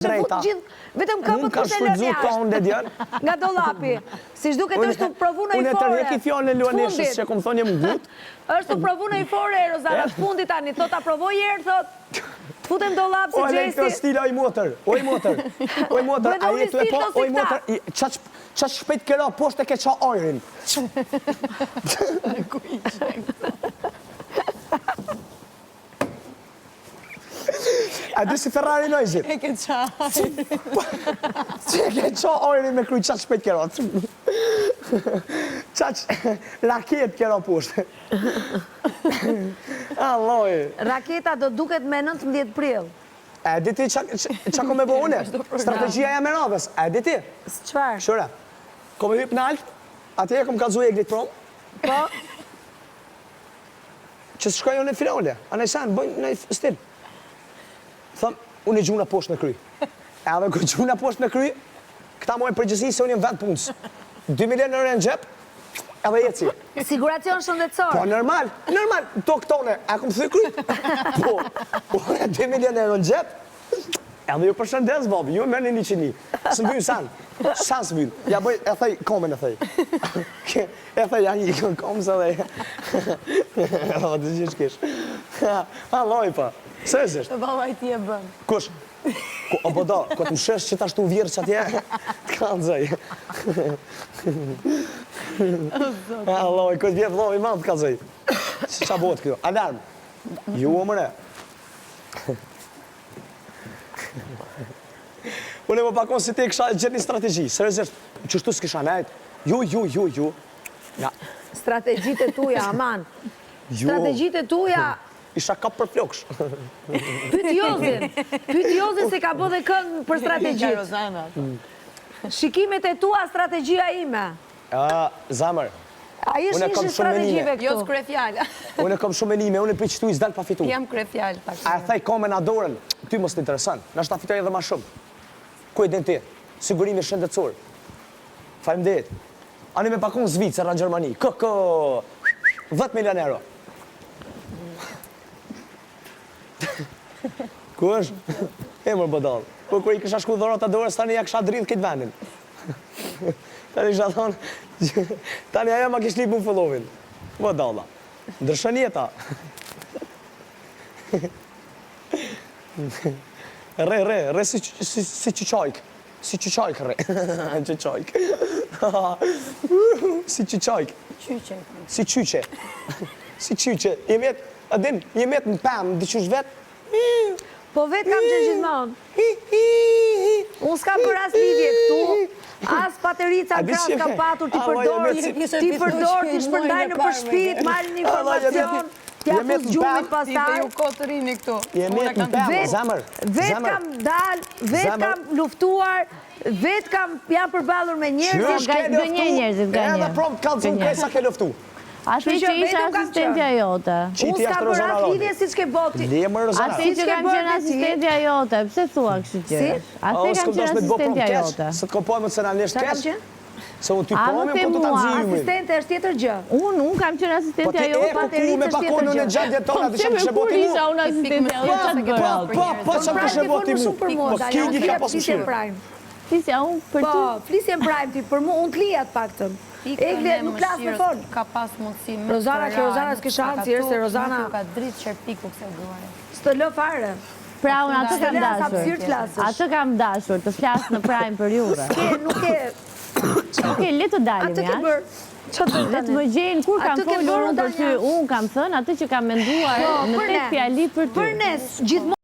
Drejta. Vetëm këmbët kush e lënë jashtë. Nga dollapi. Siç duket është tu provu në i fore. Unë e tërheki fjalën e Luaneshës që kom thonë jem ngut. Është tu provu në i fore, Rozana, të fundit tani. Thot, ta provoj erë, thot. Të futem dollap si Gjesti. O, stila, oj motër, oj motër, oj motër, a je tu e po, oj motër, qaq shpejt ke ra poshtë e ke qa ajrin. Ku i qenë këto? A di si Ferrari Noizit? E ke qa ajrin. Si e ke qa ajrin me kry qaq shpejt ke ra. Qaq raket ke ra poshtë. Alloj. Raketa do duket me 19 prill. A di ti qa ko me bo une? Strategjia jeme e radhës. A di ti? Çfarë? Shyre. Ko me hyp nalt, atje e kom kallzu Eglit prom. Po. Që të shkoj unë në finale, a në sen, bëjnë në stil. Thëm, unë e gjuna poshtë me kry. Edhe kur gjuna poshtë me kry, këta mojnë përgjegjësi se unë jam vend punës. 2 milion euro në xhep, edhe jeci. Siguracion shëndetësor. Po normal, normal, to këtone, a kom thy kry? Po, unë 2 milion euro në xhep, edhe ju përshëndes, babi, ju merrni një qini. S'më vynë sen, sen s'më vynë. Ja bëj, e thej, komën e thej. E thej, ja një ikën komë se dhe... O, të gjithë shkish. Ha, loj pa. Seriozisht. Vallaj ti e bën. Kush? Ku, o po do, ko të më shesh që ta shtu vjerë që atje, të kanë zëj. Ha, loj, ko të vje vllovi ma të ka zëj. Si qa bëhet kjo? Alarm. Ju, o mëre. Unë më pakon si ti kisha gjetë një strategji, seriozisht, qështu s'kisha nejt, ju, ju, ju, ju. Ja. Strategjitë e tuja, aman. Jo. Strategjitë e tuja... Isha kap për floksh. Pyt Jozin, pyt Jozin se ka bo dhe këngë për strategjitë. Shikimet e tua, strategjia ime. A, zemër. Ai është një strategjive këtu. Jo, s'kryefjala. Unë kam shumë menime, unë për qëtu i s'dal pa fitu. Jam kryefjalë pak. A e thej komën a dorën, ty mos të intereson. Nashta fitoj edhe ma shumë. Ku e din ti? Sigurimi shëndetësor. Faleminderit. Ani me pakon Zvicër, në Gjermani. Kë, kë, 10 milion euro. Ku është? E mër budall. Po kur i kisha shku dhurata dorës, tani ja kisha dridh këtë vendin. Tani isha thonë, tani ajo ma kish lyp mu followin. Budalla. Ndryshon jeta. Rre, rre, rre si, si, si qyqajk. Si qyqajk rre. Qyqajk. Si qyqajk. Qyqe. Si qyqe. Si qyqe. Je met, a din, je met në pemë, diqysh vetë. Po vetë kam qenë gjithmonë. Unë s'kam bërë as lidhje këtu, as paterica në krah s'kam patur t'i përdor, t'i përdor, t'i shpërndaj nëpër shpi, të marrin informacion, t'ia fus gjumit pastaj. Ju kot rrini këtu. Vetë kam dalë, vetë kam luftuar, vetë kam jam përballur me njerëzit. Gënjej njerëzit, gënjej. Edhe prompt kallzon krejt sa ke luftu. Atë që isha asistentja jote. Unë s'kam bërë as lidhje siç ke bo ti. Atë që kam qenë asistentja jote, pse thua kështu gjërash? Atë kam qenë asistentja jote. Se të kom po emocionalisht keq. Se unë ty A, po më me the po të ta mua, nxij ymin. Asistente është tjetër gjë. Unë, unë kam qenë Po asistentja ti e jote. ku ku me është tjetër pakonën gjë. e gjendje Po tona, ti pse çam me kishe bo kur ti mu? isha unë asistentja jote, Po, çfarë të po, bëra? po, po, çam Prime kishe ke bo folur ti mu? shumë për mua, Po Danja, Kingi unë ka flija pas flisje mëshirë. prime. Flisja unë për Po, ty. flisje në prime ti, për mua unë të lija të paktën. Egli nuk flas me fol. Ka pas mundësi më Rozana, kjo Rozana s'ke shans, herë se Rozana Nuk ka dritë qerpiku kësaj gruaje. S'të lë fare. Pra unë atë kam S'të lë as dashur. hapësirë të flasësh. Atë kam dashur, të flas në prime për juve. S'ke, nuk e Okej, le të dalim Atë ke jashtë. bërë. Çfarë të Le të më gjejnë kur kam Atë ke folur bërë, unë për ty, Danja. unë kam thënë atë që kam menduar Po, në për tek ne. fjali për ty. Për ne, gjithmonë.